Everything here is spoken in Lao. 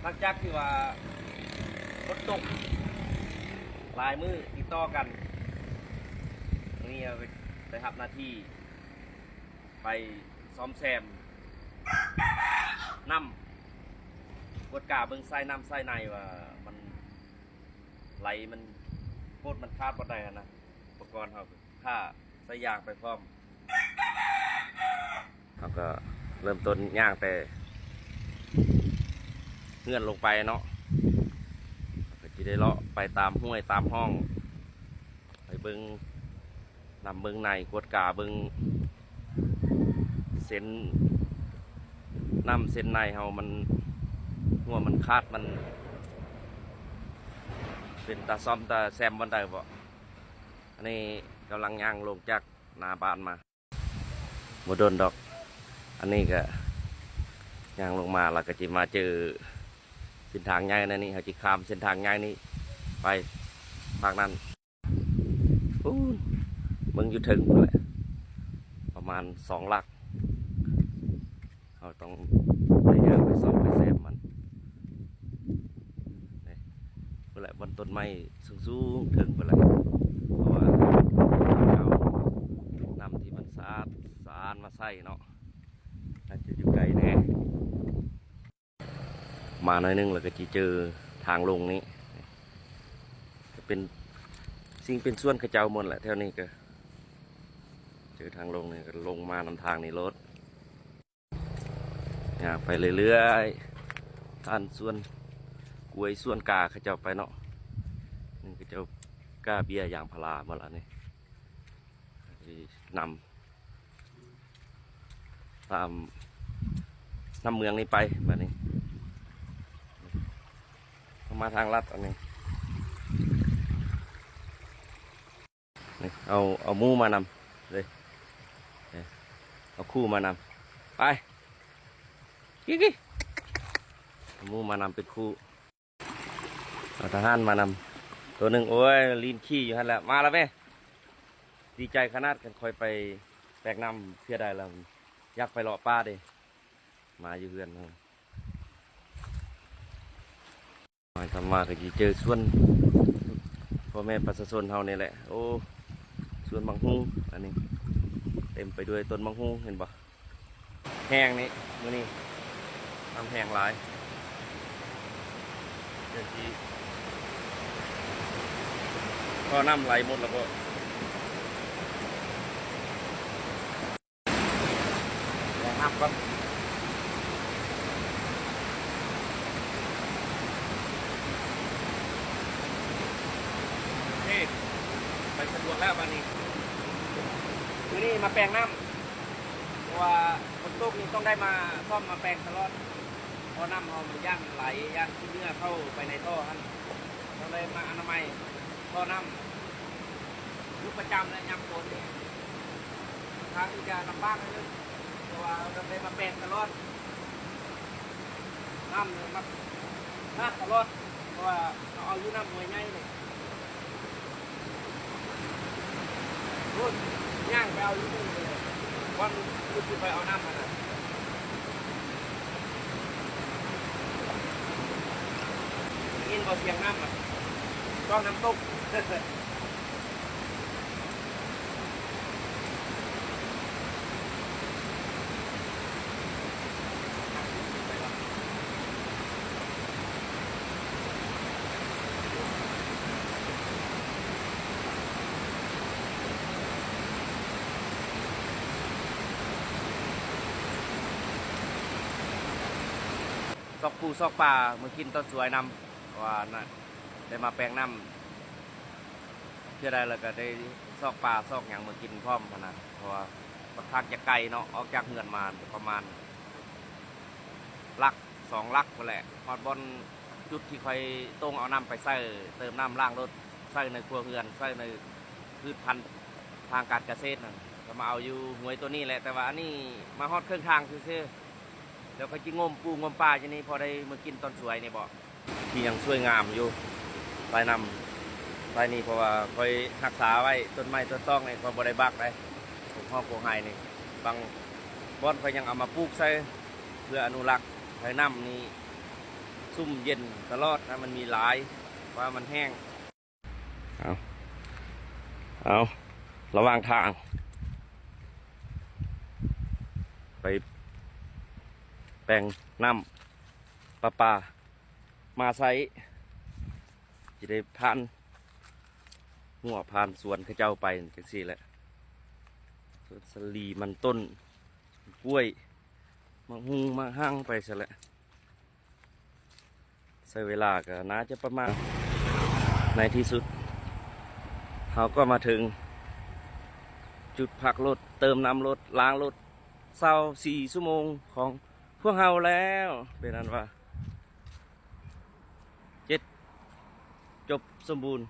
ຫຼັງຈາກທີ່ວ່າຝົນຕົກຫຼາຍມື້ຕິດຕໍ່ກັນ, ມື້ນີ້ໄດ້ຮັບໜ້າທີ່ໄປສ້ອມແຊມນ້ຳ, ກວດກາເບິ່ງສາຍນ້ຳສາຍໃນວ່າມັນໄຫຼ, ມັນໂພດມັນຂາດບ່ອນໃດຫັ້ນນະ. ອຸປະກອນເຮົາ ພາໃສ່ຢາງໄປພ້ອມ. ເຮົາກໍເລີ່ມຕົ້ນຍ່າງແຕ່ເຮືອນລົງໄປເນາະ, ກໍຊິໄດ້ເລາະໄປຕາມຫ້ວຍຕາມຮ່ອງ ໄປເບິ່ງນ້ຳເບິ່ງໃນ, ກວດກາເບິ່ງເສັ້ນນ້ຳເສັ້ນໃນເຮົາ ມັນຮົ່ວມັນຂາດ ມັນເປັນຕາສ້ອມຕາແຊມບ່ອນໃດບໍ່. ອັນນີ້ກຳລັງຍ່າງລົງຈາກໜ້າບ້ານມາ ບໍ່ດົນດອກ. ອັນນີ້ກະຍ່າງລົງມາແລ້ວກະຊິມາເຈີເສັ້ນທາງໃຫຍ່ແນວນີ້, ເຮົາຊິຂ້າມເສັ້ນທາງໃຫຍ່ນີ້ໄປພາກນັ້ນ. ປູ້ນ ເບິ່ງຢູ່ເທິງພຸ້ນແຫຼະ ປະມານສອງຫຼັກ. ເຮົາຕ້ອງໄດ້ຍ່າງໄປສ່ອງໄປແຊມມັນ. ນີ້ພຸ້ນແຫຼະ ບ່ອນຕົ້ນໄມ້ສູງໆເທິງພຸ້ນແຫຼະ, ເພາະວ່າເອົານ້ຳທີ່ມັນສະອາດສະອ້ານມາໃສ່ເນາະ, ອາດຈະຢູ່ໄກແດ່. ມາໜ້ອຍໜຶ່ງແລ້ວກໍຊິເຈີທາງລົງນີ້, ກໍເປັນ ສິ່ງເປັນສ່ວນເຂົາເຈົ້າໝົດແຫຼະ. ແຖວນີ້ກໍເຈີທາງລົງນີ້ ກໍລົງມານຳທາງນີ້ໂລດ. ຍ່າງໄປເລື້ອຍໆ ຜ່ານສວນກ້ວຍສວນກາເຂົາເຈົ້າໄປເນາະ. ນີ້ເຂົາເຈົ້າກ້າເບ້ຍຢາງພາລາໝົດລະນີ້, ຊິນຳ ຕາມນ້ຳເມືອງນີ້ໄປ. ບາດນີ້ເຮົາມາທາງລັດອັນນີ້, ນີ້ ເອົາ ເອົາໝູມານຳເລີຍ, ເອົາຄູ່ມານຳ. ໄປ ກິ້ໆ ເອົາໝູມານຳເປັນຄູ່. ເອົາທະຫານມານຳໂຕໜຶ່ງ. ໂອ້ຍ ລີນຂີ່ຢູ່ຫັ້ນແຫຼະ. ມາລະເວີຍ. ດີໃຈຂະໜາດ ຄັນຂ້ອຍໄປແປກນ້ຳເທື່ອໃດລະ ຢາກໄປເລາະປ່າເດ້. ມາຢູ່ເຮືອນເຮົາ ມາທຳມາກໍຊິເຈີສວນພໍ່ແມ່ປະຊາຊົນເຮົານີ້ແຫຼະ. ໂອ້ ສວນໝາກຫຸ່ງ ອັນນີ້ເຕັມໄປດ້ວຍຕົ້ນໝາກຫຸ່ງ ເຫັນບໍ່? ແຫ້ງນີ້ ມື້ນີ້ນ້ຳແຫ້ງຫຼາຍ, ເຈົ້າຊິ ທໍ່ນ້ຳໄຫຼໝົດແລ້ວບໍ່? ແລະ ນ້ຳກ່ອນ. ໂອເຄ ໄປສະດວກແລ້ວບາດນີ້. ມື້ນີ້ມາແປງນ້ຳ ເພາະວ່າຝົນຕົກນີ້ຕ້ອງໄດ້ມາສ້ອມມາແປງຕະຫຼອດ, ເພາະນ້ຳເຮົາມັນຢ້ານໄຫຼ ຢ້ານຂີ້ເຫຍື້ອເຂົ້າໄປໃນທໍ່ຫັ້ນ, ຕ້ອງໄດ້ມາອະນາໄມທໍ່ນ້ຳຢູ່ປະຈຳແຫຼະ. ຍາມຝົນນີ້ ຂ້ອນຂ້າງທີ່ຈະລຳບາກໜ້ອຍໜຶ່ງ ເພາະວ່າເຮົາຕ້ອງໄດ້ມາແປງຕະຫຼອດ, ນ້ຳມັນຂາດຕະຫຼອດ ເພາະວ່າເຮົາເອົາຢູ່ນ້ຳຫ້ວຍໃຫຍ່ເດ້. ພຸ້ນ ຍ່າງໄປເອົາຢູ່ພຸ້ນເລີຍ ບ່ອນຈຸດທີ່ຂ້ອຍເອົານ້ຳຫັ້ນນະ. ໄດ້ຍິນບໍ່ສຽງນ້ຳນະ? ຕ້ອງນ້ຳຕົກ. ຊອກປູຊອກປາມາກິນຕອນສວຍນຳ ເພາະວ່ານະ ໄດ້ມາແປງນ້ຳ ເທື່ອໃດແລ້ວກໍໄດ້ຊອກປາຊອກຫຍັງມາກິນພ້ອມຫັ້ນນະ, ເພາະວ່າຂ້ອນຂ້າງຈະໄກເນາະ, ອອກຈາກເຮືອນມາປະມານຫຼັກສອງຫຼັກພຸ້ນແຫຼະ ຮອດບ່ອນຈຸດທີ່ຂ້ອຍຕົງເອົານ້ຳໄປໃສ່ ເຕີມນ້ຳລ້າງລົດ ໃສ່ໃນຄົວເຮືອນ ໃສ່ໃນພືດພັນທາງການກະເສດນັ້ນ ກໍມາເອົາຢູ່ຫ້ວຍໂຕນີ້ແຫຼະ. ແຕ່ວ່າອັນນີ້ມາຮອດເຄິ່ງທາງຊື່ໆ ແລ້ວຂ້ອຍຊິງົມປູງົມປາຢູ່ນີ້ ພໍໄດ້ມາກິນຕອນສວຍນີ້ບໍ. ທີ່ຍັງສວຍງາມຢູ່ ສາຍນ້ຳສາຍນີ້ ເພາະວ່າຂ້ອຍຮັກສາໄວ້ ຕົ້ນໄມ້ຕົ້ນຕອກນີ້ຂ້ອຍບໍ່ໄດ້ບັກເດ້, ພວກຮອກພວກໄຮ່ນີ້ ບາງບ່ອນຂ້ອຍຍັງເອົາມາປູກໃສ່ ເພື່ອອະນຸລັກໃຫ້ນ້ຳນີ້ ຊຸ່ມເຢັນຕະຫຼອດນະ ມັນມີຫຼາຍ ວ່າມັນແຫ້ງ. ເອົາ ເອົາ ລະຫວ່າງທາງ ໄປແປງນ້ຳປະປາມາໃຊ້ ຈະໄດ້ຜ່ານຫົວຜ່ານສວນເຂົາເຈົ້າໄປຈັ່ງຊີ້ແຫຼະ ສວນສາລີ ມັນຕົ້ນ ກ້ວຍ ໝາກຫຸ່ງ ໝາກຫຸ່ງ ໄປຊັ້ນແຫຼະ. ໃຊ້ເວລາກໍໜ້າຈະປະມານ ໃນທີ່ສຸດເຮົາກໍມາເຖິງຈຸດພັກລົດ ເຕີມນ້ຳລົດ ລ້າງລົດ ຊາວສີ່ຊົ່ວໂມງຂອງພວກເຮົາແລ້ວ ເປັນອັນວ່າເສັດຈົບສົມບູນ.